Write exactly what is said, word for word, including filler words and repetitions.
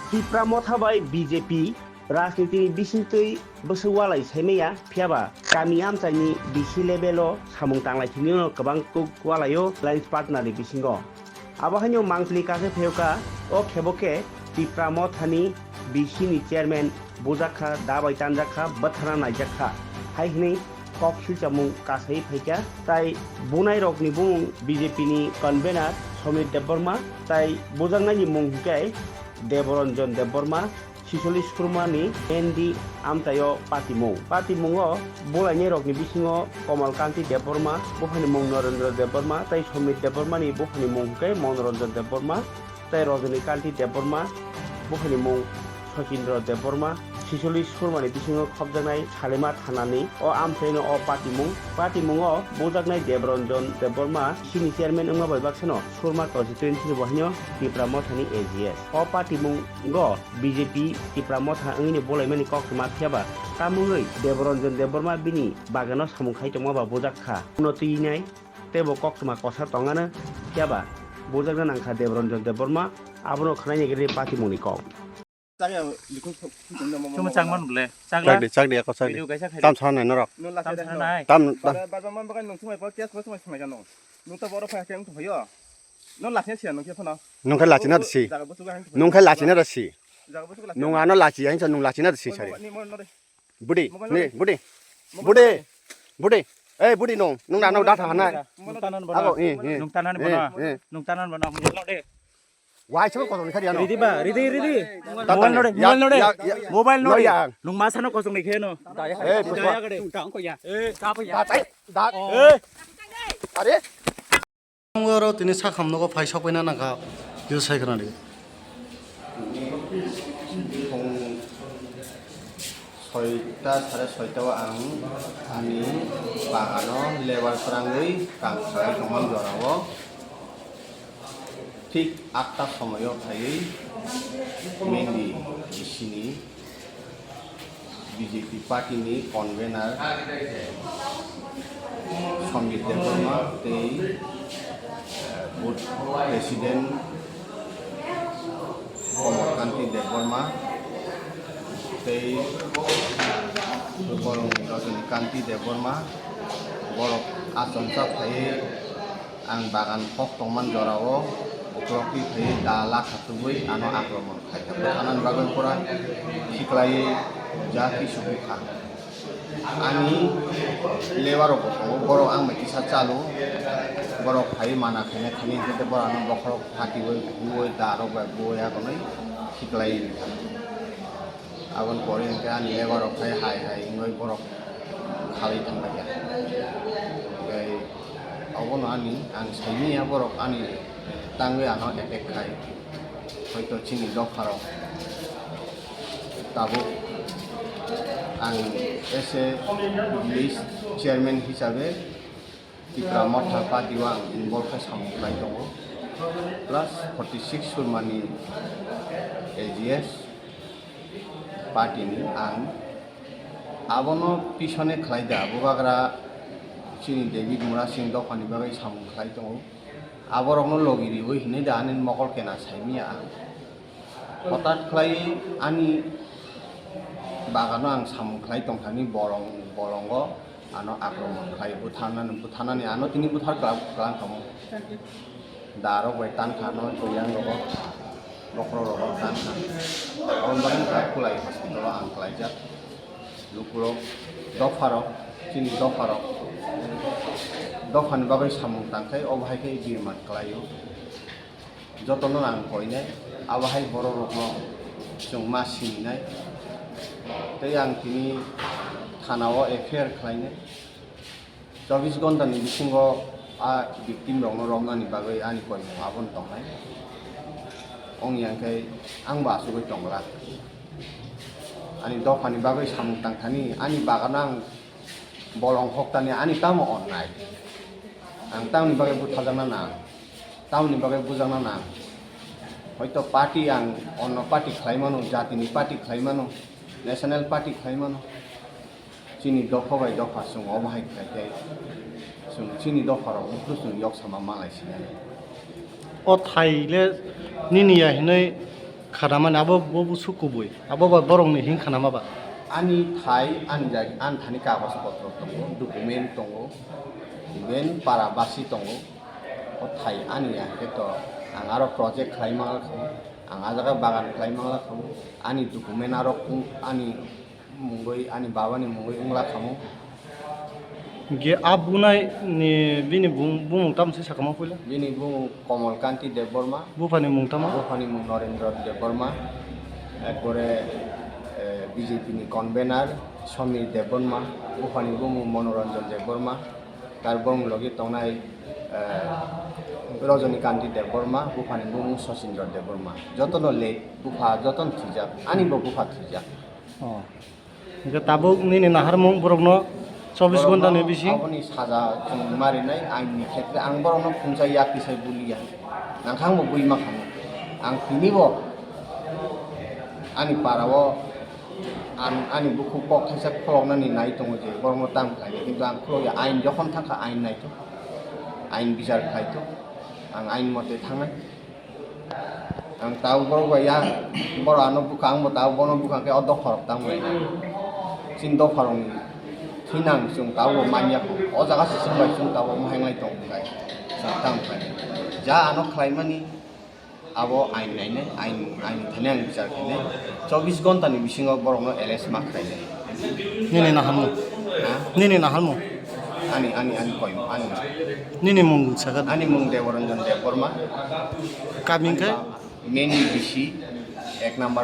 Tipra Motha bai B J P rajnitini bisingtwi bwswk walai saimaya, phiyaba kami amchaini B C level o samung tanglai thwngwino kwbang kuk walaio alliance partner ni bisingo. Abo haino mangpili kase phaiyokha, o khebo khe Tipra Mothani B C ni chairman bujakha, da bai tanjakha, bwthana naijakha hai hwnwi kok silchamung kasai phaikha. Tai bunairokni bumung B J P ni convener Somir Debbarma, tai bujaknaini mung hwnkhe Deboranjan Debbarma, Sisoli Surmani N D amchaio patimung. Patimungo bulainairokni bisingo Komal Kanti Debbarma, buphani mung Narendra Debbarma, tai Somir Debbarmani buphani mung hwnkhe Monoranjan Debbarma, tai Rajani Kanti Debbarma, buphani mung Sachindra Debbarma. Sisoli Surmani bisingo khopjaknai Salima thanani o amchaino o patimung. Patimungo bujaknai Deboranjan Debbarma, B C ni chairman wngma bai baksano Surma constituency ni bo haino Tipra Mothani A G S. O patimung go B J P Tipra Motha wngwini bolaimani koktwma phiyaba, tamungwi Deboranjan Debbarma bini bagano samung khai tongma ba bujak kha. Uno twinai teibo koktwma kosa tongano phiyaba bujakna nangkha Deboranjan Debbarma, abono khwnaini gari patimungni kok. Chuma changman bole. Chagla. Chakdi, chakdi, ako chakdi. Video kaisa khai. Tam sana nai norok. Tam sana nai. Tam, tam. Bara, bara, man bagan nung chumai pa, kias pa chumai chumai jano. Nung ta boro phai keng tu phayo. No lachina sia nung ke phano. Nung khai lachina da si. Jaga busu ga hang tu phayo. Nung khai lachina da si. Jaga busu ga lachina. Nung ano lachi, yang sa nung lachina da si sari. Ni mo no de. Budi, ni, budi. Budi. Budi. Eh, budi nung. Nung na nung da tha na. Nung tanan bono. Ako, eh, eh. Nung tanan bono. Eh, eh. Nung tanan bono. Mo no de. Wai sabo kosong ni khari ano. Ridi ba, ridi, ridi. Mobile nore, mobile nore. Mobile nore. Nung masa no kosong ni kheno. Eh, puspa. Eh, tapa ya. Da, da. Eh. Are. Oro tini sakham nogo phai sok paina nangkha. Yo sai khna di. Soita, sare soita o ang ani bagano lebar phrangwi kam khlai tongmani jorao. Thik atta somoio phaiwi Mendi bisini B J P party ni convener Somjit Debbarma tei, eh, booth president Komol Kanti Debbarma tei Rajani Kanti Debbarma borok achomsa phaiwi ang bagan kok tongmani jorao uklok twi phaiwi da lakha tubui ano akromon khaikha. Bwthanani bagwi pura khiklaiwi ja kisu bukha. Ani lebar rok bo tongo, borok ang bai kisa chalo, borok phaiwi mana khaina thani hwnkhe borok ano bokhorok phatiwi buwi da rok bai buwi akonwi khiklaiwi rikha. Aboni pore hwnkhe ani lebar rok phai hai hai wngwi borok khalai thanglaikha. Tei obono ani ang saimanya borok ani tangwi ano attack khai. Hoito chini dopharok tabuk ang as a village chairman hisabe Tipra Motha party o ang involve khe samung khlai tongo. Plus forty six Surmani A G S party ni ang abono pisone khlai da, bubagra chini David Murasing dophani bagwi samung khlai tongo. Aborokno logi riwi hinwi da ani mokol kena saimanya ang. Hotat khlai ani bagano ang samung khlai tongthani bolong, bolongo ano akromon khlai butharnani, butharnani ano tini buthar kla-, klang kamo. Da rok bai tan kha no, to yang rogo, bokhorok rogo tan kha. Aboni bagwi khlai kulai hospital o ang khlaijak. Lukurok, dopharok, chini dopharok, dophani bagwi samung tangkhai, obo hai khe birman khlaio. Jotono ang koinai, abo hai bororokno chwng ma sininai. Tei ang tini thanao F I R khlainai. Chobbish ghonta ni bisingo a victim rokno romnani bagwi ani koimung abono tongnai. Ongya khe ang bo achugwi tongla. Ani dophani bagwi samung tangthani, ani bagano ang bolong hoktani, ani tamo onnai? Ang tamoni bagwi butharjakna nang? Tamoni bagwi bujakna nang? Hoito party ang onno party khlai mano, jatini party khlai mano, national party khlai mano. Chini dopha bai dopha chwng omo hai khlai khe chwng chini dopha rok buphuru chwng yok sama malai sinai. O thai le nini ya hinwi Khanamani abo bo busu kubui. Abo ba borokni hing khanama ba. Ani thai, ani jai-, ani thani kagoj potro tongo, document tongo, even para basi tongo. O thai ani ya khe to ang aro project khlai mangla kho, ang a jaga bagan khlai mangla kho, ani document aro ku-, ani mungwi, ani babani mungwi wngla khamu. Ge a bunai ni bini bung-, bumung tamo se sakama puila? Bini bumung Komol Kanti Debbarma. Buphani mung tamo? Buphani mung Norendra Debbarma. Ekpore, eh, B J P ni convener Somir Debbarma. Buphani bumung Manoranjan Debbarma. Tar bong logi tongnai, eh, Rajani Kanti Debbarma. Buphani bumung Sachindra Debbarma. Jotono le bupha, jotono thwijak. Ani bo bupha thwijak. Oh. Hingke tabuk nini naharmung borokno chobbish ghonta ni bising. Aboni saja chwng marinai ain ni khetre ang borokno phungsa ya tisai buliya. Nangkhang bo bui ma khamu. Ang tini bo ani para o ang ani bukhuk kok thaisa kholoknani nai tongo je borokno tang khlainai, kintu ang khulokya ain jokhon thangkha ain naithok, ain bichar khlaithok, ang ain mote thangnai. Ang tao borok bai ya, borok ano bwkha, ang bo tao bono bwkha khe o dopha rok tamo bai. Chini dopha rok ni thinang chwng tao bo manya kho. O jaga se chwng bai chwng tao bo mohai nai tong khlai. Chwng tamo khlai. Ja ano khlai mani abo ain nainai, ain, ain thani ang bichar khainai. Chobbish ghonta ni bisingo borok no arrest ma khlainai. Nini naharmung? Ha? Nini naharmung? Ani, ani, ani koimung, ani. Nini mung sakha? Ani mung Deboranjan Debbarma. Kami hingkhe? Main B C, ek number